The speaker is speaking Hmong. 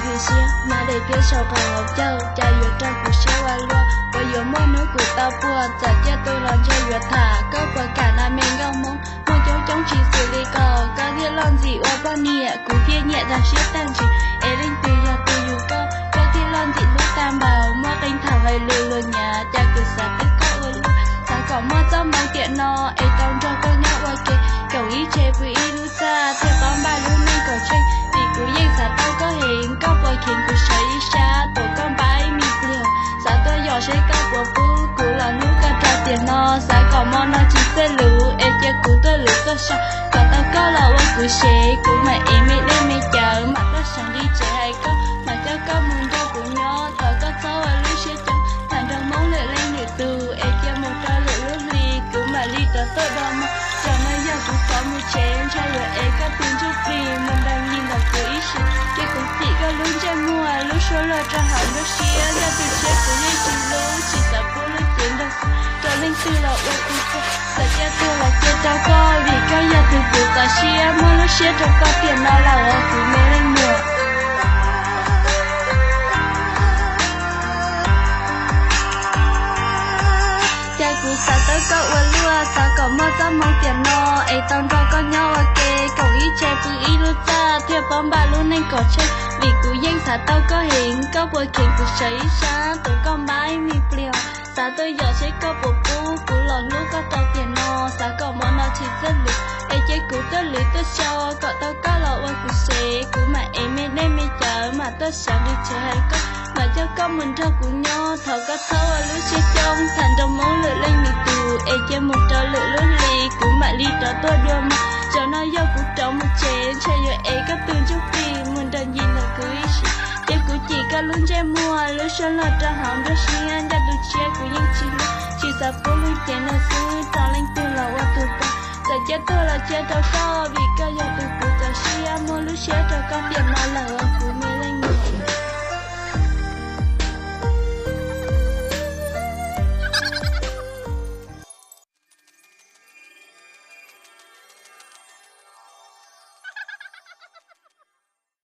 Vim siab mas daim tiab saum qhov hauv caug, cas yuav raug kuv siab ua luaj. Puas yuav muaj hnub kuv tau puag, txawm ciaj tuag los ntshe yuav tham. Koj puas kam na me nkauj Hmoob, muaj coob coob tsis xws li koj, koj thiaj loj ntxim ua poj niam, kuv thiaj nyiam tag siab tag ntsws. Es leej twg yog tus yug koj, koj thiaj loj ntxim hlub tag npaum, muaj qee thaum hais lus luag nyav, cas kuv xav twb koj ua luaj. Xav kom muaj txoj hmoov tiam no, es tau nrog koj nyob ua ke, koom ib tse pw ib lub txaj, thiaj paub npaj lub neej kom tsheej. Vim kuv yeej xav tau koj heev, koj puas kheev kuv sawv ib sab, tuav koj npab ib me pliag. Xav tuaj yos seb koj puas pub, kuv los hlub koj rau tiam no. Xav kom hmo no tsis txawj luv, es cia kuv tuaj luv tuaj sau, kom tau koj los ua kuv sev, kuv mam ev me dej me cawv, mam tuaj seev li tsev hais koj, mam coj koj mus nrog kuv nyob. Thov koj txhob ua lub siab coob, tham nrog Hmoob lwm leej lwm tus, es cia mus rau lwm lub hli, kuv mam li rov tuaj dua mog. Zaum no yog kuv rov mus tsev, ntshai yuav ev koj tus ntsuj plig mus nrog nyiag ntawm kuv ib sim. Cia kuv cim koj lub ntsej muag, lub suab luag rau hauv nruab siab, yog tus tshiab kuv yeej tsis hlub, tsis xav pub lub cev nrog xwb rau leej twg los ua kuv txog. Txawm ciaj tuag los cia rau koj, vim koj yog tus kuv txaus siab, muab lub siab rau koj tiam no lawm os kuv me leej muam. Cas kuv xav tau koj ua luaj, xav kom muaj txoj hmoov tiam no, es tau nrog koj nyob ua ke, koom ib tse pw ib lub txaj, thiaj paub npaj lub neej kom tsheej. Vim kuv yeej xav tau koj heev, koj puas kheev kuv sawv ib sab, tuav koj npab ib me pliag. Xav tuaj yos seb koj puas pub, kuv los hlub koj rau tiam no. Xav kom hmo no tsis txawj luv, es cia kuv tuaj luv tuaj sau, kom tau koj los ua kuv sev, kuv mam ev me dej me cawv, mam tuaj seev li tsev hais koj, mam coj koj mus nrog kuv nyob. Thov koj txhob ua lub siab coob, tham nrog Hmoob lwm leej lwm tus, es cia mus rau lwm lub hli, kuv mam li rov tuaj dua mog. Zaum no yog kuv rov mus tsev, ntshai yuav ev koj tus ntsuj plig mus nrog nyiag ntawm kuv ib sim. Cia kuv cim koj lub ntsej muag, lub suab luag rau hauv nruab siab, ncaj tus tshiab kuv yeej tsis hlub, tsis xav pub lub cev nrog xwb rau leej twg los ua tus pog. Txawm ciaj tuag los cia rau koj, vim koj yog tus kuv txaus siab, muab lub siab rau koj tiam no lawm os kuv me